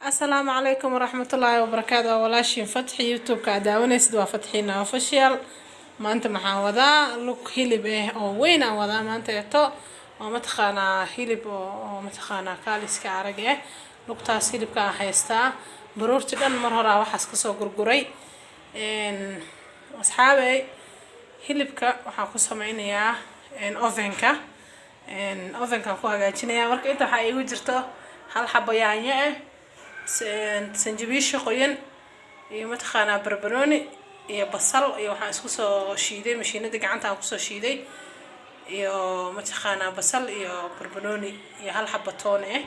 Asalaamu calaykum waraxmatullaahi wabarakaatu. Waa walaashiin Fatxi. YouTube-ka aad daawanaysid waa Fatxiina Official. Maanta maxaan wadaa? Lug hilib ah oo weyn aan wadaa maanta eeto, oo mataqaanaa hilib oo mataqaanaa kaaliska arag ah. Lugtaas hilibka aan haystaa, baruurti dhan mar horaa waxaas kasoo gurguray. Asxaabey, hilibka waxaan ku sameynayaa ovenka, ovenkaan ku hagaajinayaa. Marka inta waxaa iigu jirto hal xabo yaanyo ah, sanjabiisha qoyan iyo mataqaanaa barbarooni iyo basal, iyo waxaan isku soo shiiday mashiinada gacanta aan kusoo shiiday, iyo mataqaanaa basal iyo barbarooni iyo hal xabo toon ah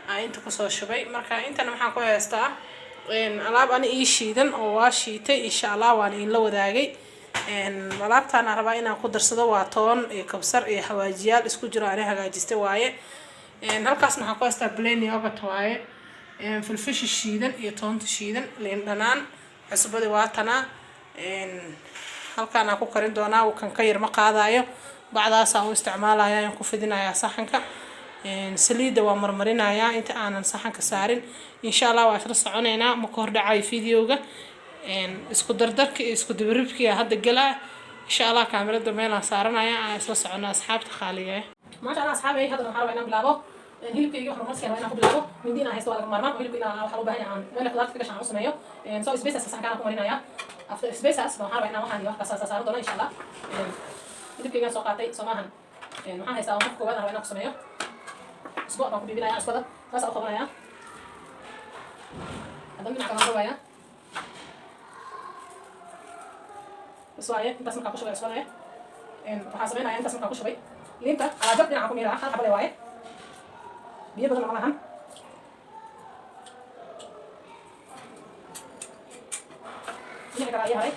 aan inta kusoo shubay. Marka intana maxaan ku haystaa? Alaab ani ii shiidan oo waa shiitay, insha Allah waan iinla wadaagay. Alaabtaan aan rabaa inaan ku darsado waa toon iyo kabsar iyo xawaajiyaal isku jiro ani hagaajistay waaye. Halkaasna waxaan ku haystaa plain yogurt waaye, filfisha shiidan iyo toonta shiidan, liin dhanaan, cusbadii waa tanaa. Halkaan aan ku karin doonaa, kan ka yar ma qaadayo, bacdaasaan u isticmaalaya, aan ku fidinayaa saxanka. Saliidda waa marmarinayaa inta aanan saxanka saarin. Insha Allah waa isla soconeynaa, ma ka hor dhacayo videoga. Isku dardarka iyo isku dibiribkiya hadda galaa, insha Allah. Kaamirada meelaan saaranaya, aan isla socono, asxaabta qaaliga ah. Maasha Allah, asxaabay, haddana waxaan rabaa inaan bilaabo hilibkayga. Waxaan marsiyaa rabaa inaan ku bilaabo mindi inaan haysto waa laga maarmaan, oo hilibka inaan waxaa loo baahan yahay aan meel khudaarta ka gashan aan u sameeyo. So spaces saxankaan aan ku marinaya. After spaces waxaan rabaa inaan waxaan iyo wax kaas saaran doono, insha Allah. Hilibkaygaan soo qaatay, soo maahan? Waxaan haystaa marka koowaad aan rabaa inaan ku sameeyo cusbo baan ku bibinaya. Cusbada saas u qabanaya, haddana dhinaca kale aan rogaaya. Bas waaye intaas. Markaan ku shubay cusbada, waxaan sameynaya intaas markaan ku shubay liinta alaajab dhinaca ku miira, hal xabale waaye, biyo badan ma lahan. Dhinaca kale ayaa haray.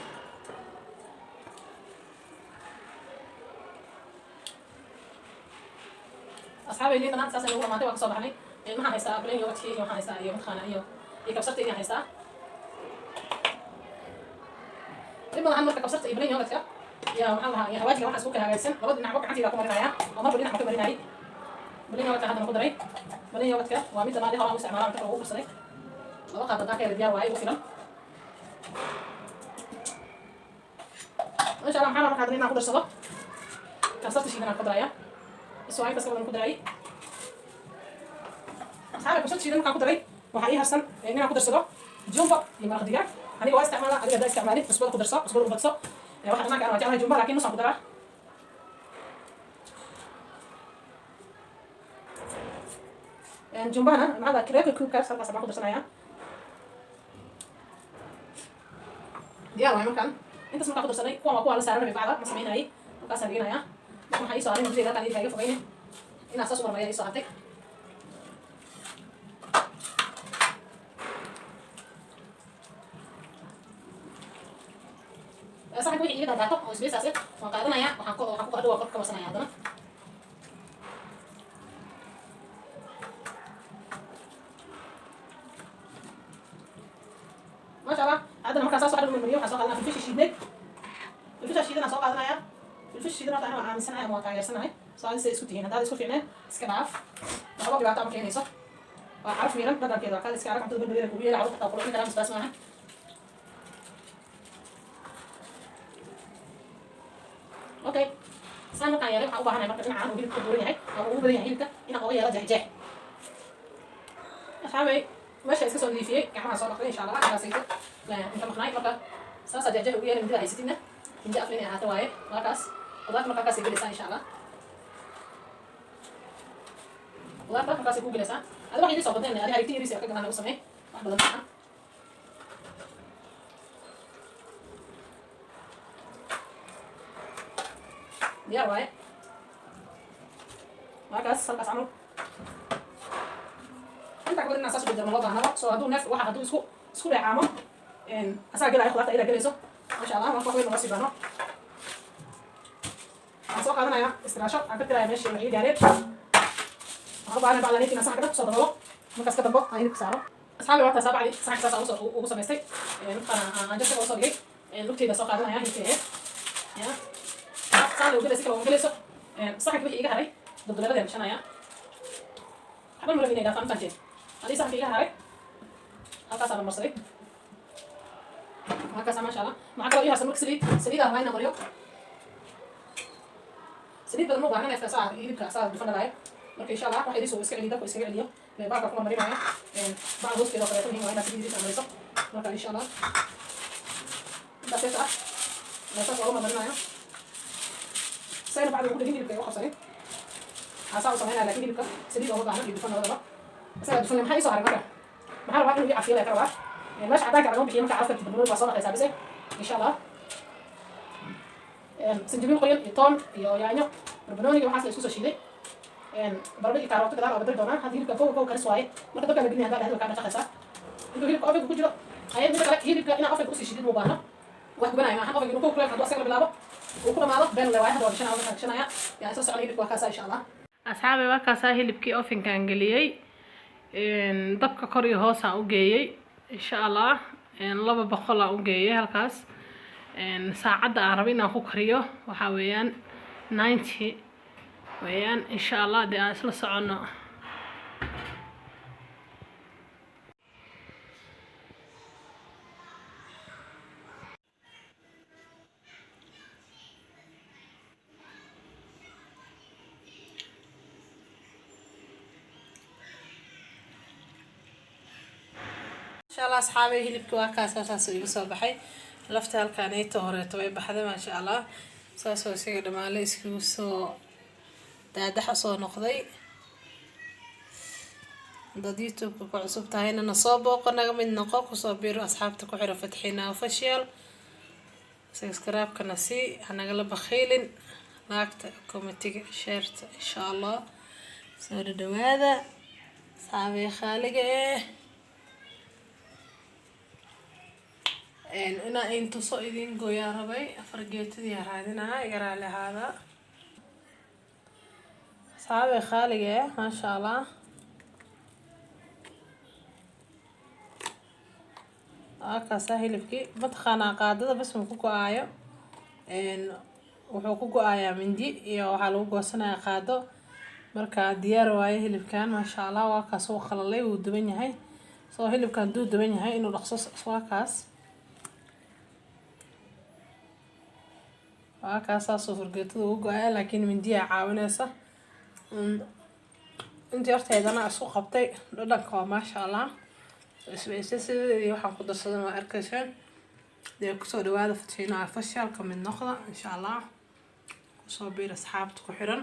Asxaabay, liinta maanta saas ay ugu dhamaatay, waa kasoo baxnay. Maxaan haystaa? Plain yogurtkii iyo waxaan haystaa iyo mataqaana iyo kabsarta ayaan haystaa. Dhib malahan. Marka kabsarta iyo plain yogurtka iyo maxaan lahaa iyo xawaajiga waxaan isku kala hagaagsan, labada dhinacba gacantayda ku marinaya oo marba dhinac ka marinayay. Plain yogurtka haddana ku daray. Plain yogurtka waa mid damaadi hore aan u isticmaala, cuntada ugu karsaday. Laba qaad haddaan ka hela, diyaar waaye, ugu filan, insha Allah. Maxaa marka haddana inaan ku darsado kabsarta shiidan aan ku daraya. Bas waa intaas, ka badan ku darayay. Asxaabi, kabsarta shiidan markaan ku daray, waxaa ii harsan inaan ku darsado jumbo iyo maraq digaag. Aniga waa isticmaala, adiga haddaa isticmaalin cusbada ku darso, cusbada u badso. Waxa dhamaanka ana waa jeclahay jumbo, laakiin nus aan ku daraa. Jumbahana maxaa kareeka cubekaas halkaas baan ku darsanayaa. Diyaar waay. Markaan intaas markaan ku darsanay, kuwan waa kuwa la saaran rabay, bacda ma sameynayay, halkaasaan dhiganayaa. Marka maxaa ii soo haray? Mudadeyda halkaan iga fogeyne inaan saas u marmariya ii soo hartay. Saxanka wixii iga daadaato oo isbeysaas ah waan qaadanaya, waxaan ku hadhow waa korka ka marsanaya haddana. Maasha Allah. Haddana markaan saas wax dhan marmariyo, waxaan soo qaadanaya filfisha shiidneed. Filfisha shiidan aan soo qaadanaya. Filfisha shiidan horta aniga waan aaminsanahay ama waan taageersanahay. Soo adisa isku tihiin, haddaad isku fiicneen iska dhaaf, waxba dhibaato ama keenayso. Waa caraf miiran, dhadhankeeda waa kaal iska arag, cuntada berbereeda kugu yeela, carruurta xataa kula cuni karaa, basbaas maaha. Okay, saan markaan yeelay, waxaan u baahanahay marka dhinacan uu hilibka buuran yahay ama ugu badan yahay hilibka inaan oga yeelo jeexjeex. Asxaabay, meesha iska soo nadiifiyey, gacmaha soo dhaqday, insha Allah. Halkaasayto inta maqnaay, marka saasaa jeexjeex ugu yeelay. Mindida haysatidna mindi afle inay ahaato waaye. Waa kaas qudaarta. Marka halkaasay gelaysaa, insha Allah. Qudaarta halkaasay ku gelaysaa. Adi wax idin soo badnayn, adi harigti yariis ka gadaan u samee, wax badan maaha. Diyaar waaye, waa kaas halkaas camal. Intaa kabad inaa saas u jarjarma loo baahnaba. So hadduu neef waxa hadduu isku dheecaamo, asaga gelaayo, khudaarta ayadaa gelayso, masha Allah. Marka wax weyn looga sii baahno. Waxaan soo qaadanaya istiraasho, aan ka tiraya meeshii wax ii gaareen. Waxaan u baahanay bacdan inaan saxanka dhan kusoo daboolo, markaas ka dambo aan hilibka saaro. Asxaabi, waa taasaa bacdi saxanka saas aan ugu samaystay, mataqaana aan jarjaga usoo dhigay. Lugteyda soo qaadanaya, hilibka aheyd ya saan la ugelaysa, kale uma gelayso. Saxanka wixii iga haray dulduleeladaan gashanaya, waxba ma rabin inay dhaafaan, fahanteen? Haddii saxanka iga haray Alaabtaasaa la marsaday, waa kaasa, maasha Allah. Maxaa kaloo ii harsan marka? Saliid. Saliidaa rabaa inaan mariyo. Saliid badan ma u baahna, neefka saa hilibka saa dufan dhalaayo. Marka insha Allah waxa idiin iska celiyo, dabka iskaga celiyo, baalka kuma marinaya. Bacda hoosteeda oo kaleeto muhiim waa inaad saliid yariis mariso. Marka insha Allah intaas yarta ah saas looga marmarinayo, sayna bacda ugu dhegin, hilibka igu qabsanin. Waxaa saa u sameynaya, laakiin hilibka saliid ooma baahna iyo dufan labadaba, isagaa dufan. Maxaa ii soo haray marka? Maxaa rabaa inuu ii cafiyo ka rabaa? Meesha cadaanka lagama bixiyo. Marka carafta barbarooni waa soo dhaqaysaa bise. Insha Allah sanjabiil qoyan iyo toon iyo yaanyo, barbarooniga, waxaas la isku soo shiiday, baradho iyo kaarooto gadaal ooga dari doonaa. Hadda hilibka kow kow karis waaye. Marka dabka la gelinaya, haddaa dhehdo kaa dhaqaqaysaa intuu hilibka ovenka ku jiro. Ayad mida kale, hilibka inaa ovenka usii shidid muu baahno, wax gubanaya maahan. Ovenka inuu kow kuleel hadduu asaga la bilaabo uu ku dhamaado been le waaye. Hadda waa gashanaya, ovenka gashanaya, yaa isla socon. Hilibka waa kaasa, insha Allah. Asxaabi, waa kaasaa hilibkii ovenkaan geliyey, dabka kor iyo hoosaan u geeyey. Insha Allah 200 aan u geeyey halkaas. Saacadda aan rabo inaan ku kariyo waxaa weeyaan 90 weeyaan. Insha Allah dee aan isla soconno. Insha Allah asxaabay, hilibki waa kaas, saas igu soo baxay. Lafta halkaanayta horeeto way baxday, maasha Allah. Saasoo isaga dhamaale iskugu soo daadax usoo noqday. Dad YouTube-ka ku cusub tahayna, na soo booqo, naga mid noqo, kusoo biiro asxaabta ku xira Fatxiina Official. Subscribe-kana sii, hanagala bakhiilin, like-ta, comment-iga, share-ta. Insha Allah soo dhadhawaada, asxaabay khaaliga. Inaa in tuso idin gooyaa rabay, fargeetadii raadinaa, iga raali ahaada, asxaabay khaaliga. Maasha Allah, waa hilibkii. Mataqaanaa, qaadada bas ma ku go-aayo, wuxuu ku go-aayaa mindi iyo waxaa lagu goosanayaa qaado. Marka diyaar waaye hilibkan, maasha Allah. Waa kaas, wuu qalalay, wuu duban yahay. Soo hilibka hadduu duban yahay inuu dhaqso, waa kaas saasoo fargeetada ugu go-aya, laakiin mindiyaa caawineysa. Intii horteedana isku qabtay. Dhadhanka waa maasha Allah. Isbayse sideedii waxaan ku darsadan waa arkayseen. Dee kusoo dhawaada Fatxiina Official, ka mid noqda insha Allah, kusoo biir asxaabta ku xiran.